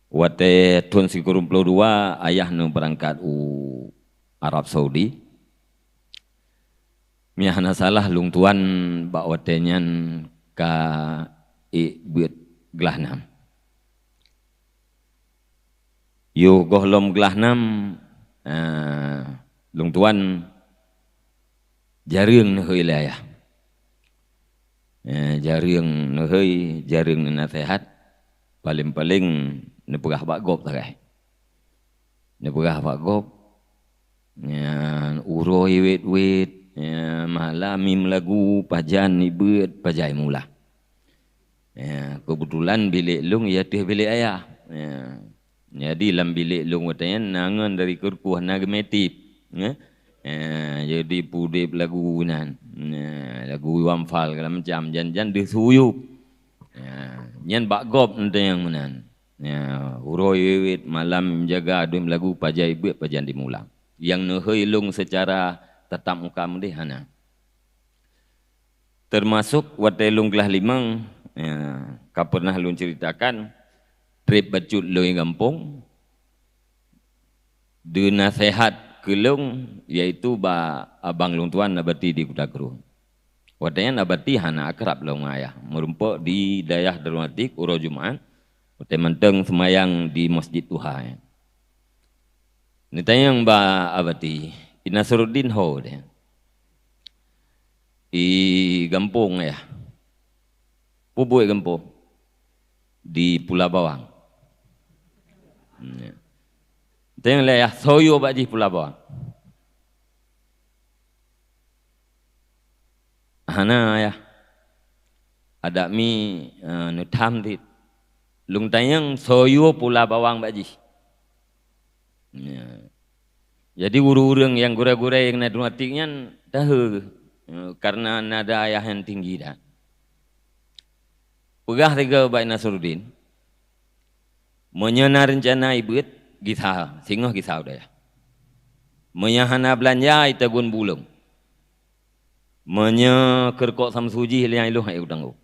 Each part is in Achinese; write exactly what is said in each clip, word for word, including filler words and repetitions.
Watée thon sikureueng ploh dua, ayah neubeurangkat u Arab Saudi. Meunyo hana salah, lôn tuan bak watée nyan ka ék beuet glah nam. Yoh gohlom glah nam, eh, lôn tuan jareueng neuhôi lé ayah. Eh, jareueng neuhôi, jareueng neunaseuhat, paleng-paleng neupeugah bak gob sagai. Neupeugah bak gob, nyan uroe wét-wét, nyan malam mim lagu, pajan ibeuet, pajan imula. Ya, keubeutulan bilék lôn ya teuh bilék ayah. Ya. Jadi lam bilék lôn watée nyan na ngon dari keureukoh na geumeutip. Ya. Ya, jadi pudeb lagu nan. Ya, lagu Iwan Fals segala macam, jan-jan deuh suyup. Ya, nyan bak gob neutanyong meunan. Ya, uroe wét-wét malam jaga dum lagu pajan ibeuet pajan dimula. Nyang neuhôi lôn seucara tatap muka meudeh hana. Teumasok watée lôn glah limong, ya, ka peureunah lôn ceuritakan, treb bacut lôn i gampông, deunaseuhat keu lôn, yaitu bak abang lôn tuan Abati di Kuta Krueng. Watée nyan Abati hana akrab lom ngon ayah, meurumpok di dayah Darul Atik uroe Jumat, watée mantong seumayang di Masjid Tuha nyan. Neutanyong bak Abati, "I Nasruddin ho deh?" "I gampông, Ayah." "Peue buet gampông?" "Di Pula Bawang." Hmm, ya. Neutanyong lé ayah, "Soe yue bak jih Pula Bawang?" "Hana, Ayah. Adak mi, eh, neutham cit. Lôn tanyong soe yue Pula Bawang bak jih." Ya. Jadi ureuëng-ureuëng nyang gurée-gurée nyang na Darul Atik nyan tahe, eh, karena nada ayah nyang tinggi that. Peugah sigoe bak Nasruddin, "Meunyoe na reuncana ibeuet, gisa, singoh gisa u dayah. Meunyoe hana beulanja, itagun bulong. Meunyoe keurukok Samsu jih, liang ilong hai u tanggong.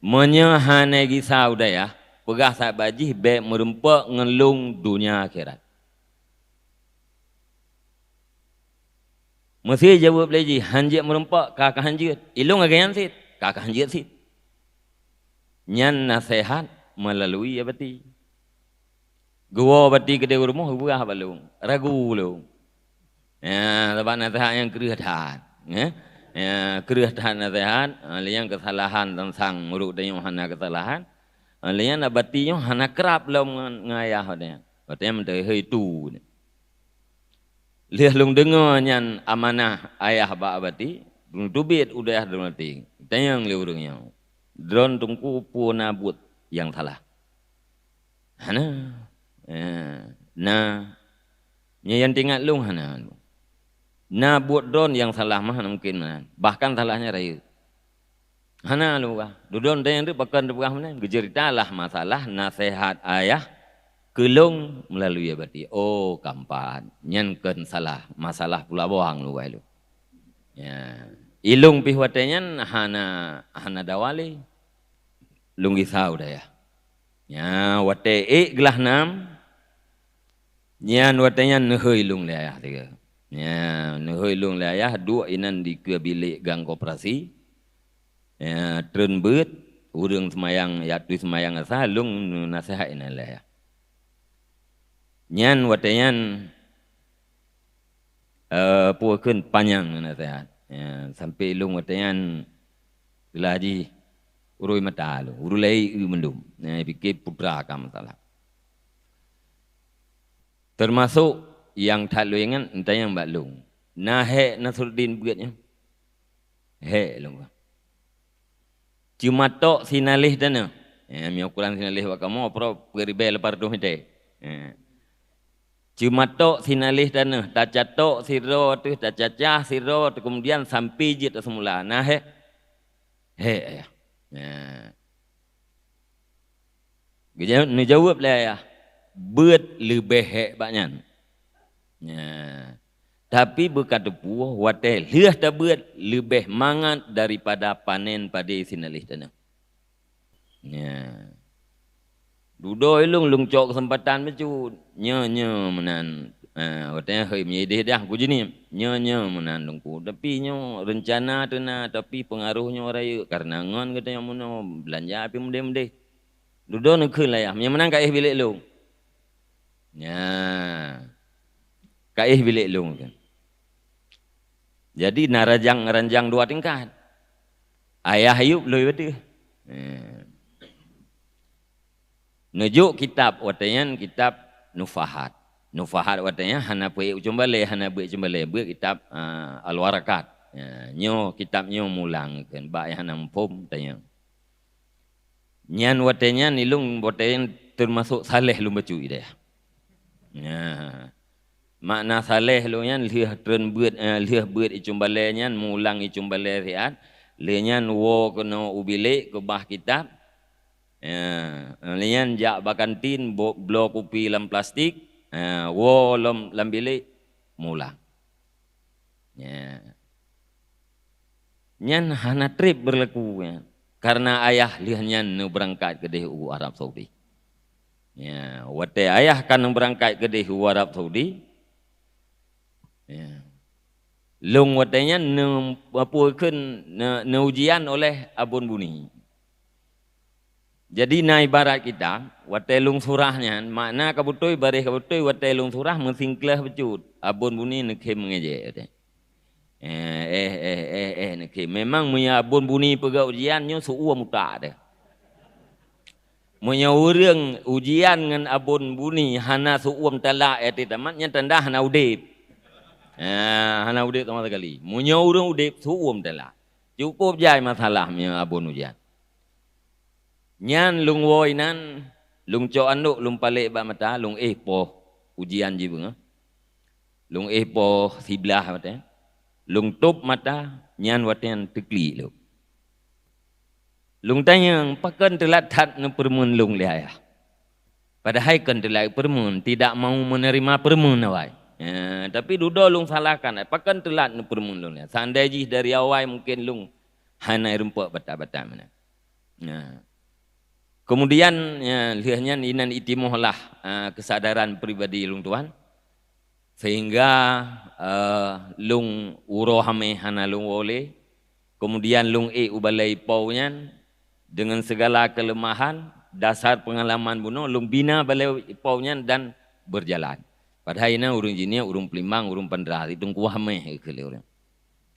Meunyoe hana gisa u dayah, peugah sabat jih bék meurumpok ngon lôn donya akhirat." Meusé jaweueb lé jih, "Han jeuet meurumpok, ka ka han jeuet. Ilong lagée nyan cit, ka ka han jeuet cit." Nyan naseuhat meulalu Abati. Geuwoe Abati keudeh u rumoh, geupeugah bak lôn, ragu lôn. Ya, sabab naseuhat nyang kreueh that, ya. Ya, kreueh that naseuhat, ha, lé nyang keusalahan sang-sang, meurok tanyoe hana keusalahan. Ha, lé nyang Abati nyoe hana krab lom ngon, ngon ayah watée nyan. Watée nyan meuteumé hei tu. Lheueh lôn deungoe nyan amanah ayah bak Abati, lôn teubiet u dayah droeneuh maté. Tanyong lé ureuëng nyoe, "Droeneuh Teungku peue na buet nyang salah?" "Hana." "Eh, na." "Nyan nyang teuingat lôn hana." "Na buet droeneuh nyang salah mah hana mungken meunan. Bahkan salahnya rayeuk." "Hana lôn peugah." Dudoe tanyong teuk pakon teupeugah meunan. Geuceuritalah masalah naseuhat ayah keu lôn meulalu Abati. Oh, kampat. Nyan kon salah, masalah Pula Bawang lôn peugah lôn. Ya. Ilong pih watée nyan hana, hana dawa lé. Lôn gisa u dayah. Ya, watée ék glah nam, nyan watée nyan neuhôi lôn lé ayah tiga. Ya, neuhôi lôn lé ayah duek inan dikeue bilék gang koperasi. Ya, treun beuet, ureuëng seumayang, jak tui seumayang asa, lôn naseuhat inan lé ayah. Nyan watée nyan, eh, peue kheun panyang naseuhat. Ya, sampoe lôn watée nyan geulah jih urui mata lôn, urui lé ié mandum. Ya, pike putra ka masalah. Teumasok nyang that lôn ingat, neutanyong bak lôn, "Na hék Nasruddin beuet nyoe?" "Hék," lôn peugah. "Ceumatok sinaléh tanoh." Eh, meunyoe ukuran sinaléh bak kamoe, peurok peuribée lapan reutôh mita. Eh. "Ceumatok sinaléh tanoh, tacatok sidroe teuh, tacacah sidroe teuh, keumudian sampoe jeuet taseumula. Na hék?" "Hék, Ayah." Ya. Geujaweueb, neujaweueb lé ayah, "Beuet leubeh hék bak nyan." Ya. Tapi beuka teupeue watée lheueh tabeuet leubeh mangat daripada panen padé sinaléh tanoh. Ya. Dudoe lôn, lôn cok keuseumpatan bacut. Nyoe, nyoe meunan. Ah, watée nyan hei meunyoe ideh dah ku jinieb. Nyoe, nyoe meunan Teungku. Tapi nyoe reuncana teuna, tapi peungaroh nyoe rayeuk. Kareuna ngon geutanyoe meunoe beulanja pih meudeh-meudeh. Dudoe neukheun lé ayah, meunyoe meunan ka éh bilék lôn. Nya. Ka éh bilék lôn kan. Jadi na ranjang-ranjang dua tingkat. Ayah Ayub lôn beutôi. Eh. Neujok kitab watée nyan kitab Nufahat. Nufahat watée nyan hana peuék u Cumbalée, hana beuet Cumbalée, beuet kitab, ah, Al-Warakat. Ya, nyoe kitab nyoe mulang kheun bak nyang hana muphom tanyong. Nyan watée nyan ilôn watée nyan teumasok saleh lôn bacut ideh. Ya. Makna saleh lôn nyan lheueh treun beuet, eh, lheueh beuet i Cumbalée nyan mulang i Cumbalée siat, lheueh nyan woe keunoe u bilék keubah kitab. Ya, lheueh nyan jak bak kantin bo-, bloe kupi lam plastik, eh, woe lom lam bilék mulang. Ya. Nyan hana treb beurlaku nyan, kareuna ayah lheueh nyan neubeurangkat keudeh u Arab Saudi. Ya, watée ayah ka neubeurangkat keudeh u Arab Saudi, ya, lôn watée nyan neu-, peue kheun, neu-, neuujian oleh Abon Buni. Jadi na ibarat kitab, watée lôn surah nyan, makna ka beutôi, baréh ka beutôi, watée lôn surah meusingkleuh bacut, Abon Buni neukhém meungejek watée. Eh, eh, eh, eh, eh, neukhém. Memang meunyoe Abon Buni peugah ujian nyoe seuuem utak teuh. Meunyoe ureuëng ujian ngon Abon Buni hana seuuem talak, eh, tamat, nyan tanda hana udeb. Eh, hana udeb sama sekali. Meunyoe ureuëng udeb seuuem talak, cukup jai masalah meunyoe Abon ujian. Nyan lôn woe inan, lôn cok anok, lôn palék bak mata, lôn éh poh ujian jih beungoh. Lôn éh poh siblaih watée. Lôn tôb mata, nyan watée nyan teuklik lôn. Lôn tanyong, pakon teulat that neupeureumeun lôn lé ayah? Padahai kon teulat peureumeun, tidak mau menerima peureumeun awai. Ya, tapi dudoe lôn salahkan, pakon teulat neupeureumeun lôn lé ayah? Seandai jih dari awai mungkin lôn hana rumpok batat-batat meunan. Nah. Kemudian, ya, lheueh nyan inan itimoh lah, ah, keusadaran pribadi lôn tuan. Sehingga, eh, lôn uroe hamé hana lôn woe lé. Kemudian lôn ék u balée ipau nyan, deungon segala keuleumahan, dasar peungalaman bunoe, lôn bina balée ipau nyan dan beurjalan. Padahai inan ureuëng jinieb, ureuëng Peulimbang, ureuëng Pandra, itu kuah meh keu lé ureuëng.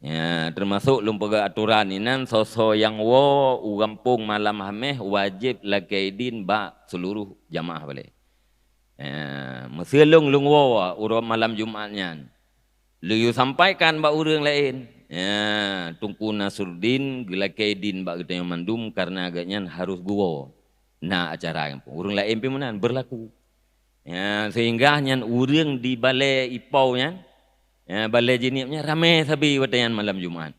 Ya, teumasok lôn peugah atoran inan, soe-soe nyang woe u gampông malam Hameh wajéb lakée idin bak seuluruh jamaah balée. Ya, meuseu lôn, lôn woe uroe malam Jumat nyan. Lôn yue sampaikan bak ureuëng laén. Ya, Teungku Nasruddin geulakée idin bak geutanyoe mandum kareuna geuhnyan harôh geuwoe. Na acara gampông. Ureuëng laén pih meunan beurlaku. Ya, sehingga nyan ureuëng di balée ipau nyan, ya, balée jinieb nyan ramé sabe watée nyan malam Jumat.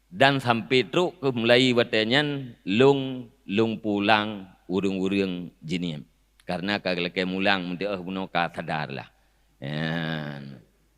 Dan sampai trok keu mulai watée nyan lôn, lôn pulang ureuëng-ureuëng jinieb. Kareuna ka lakée mulang meudeuh bunoe ka sadar lah. Ya.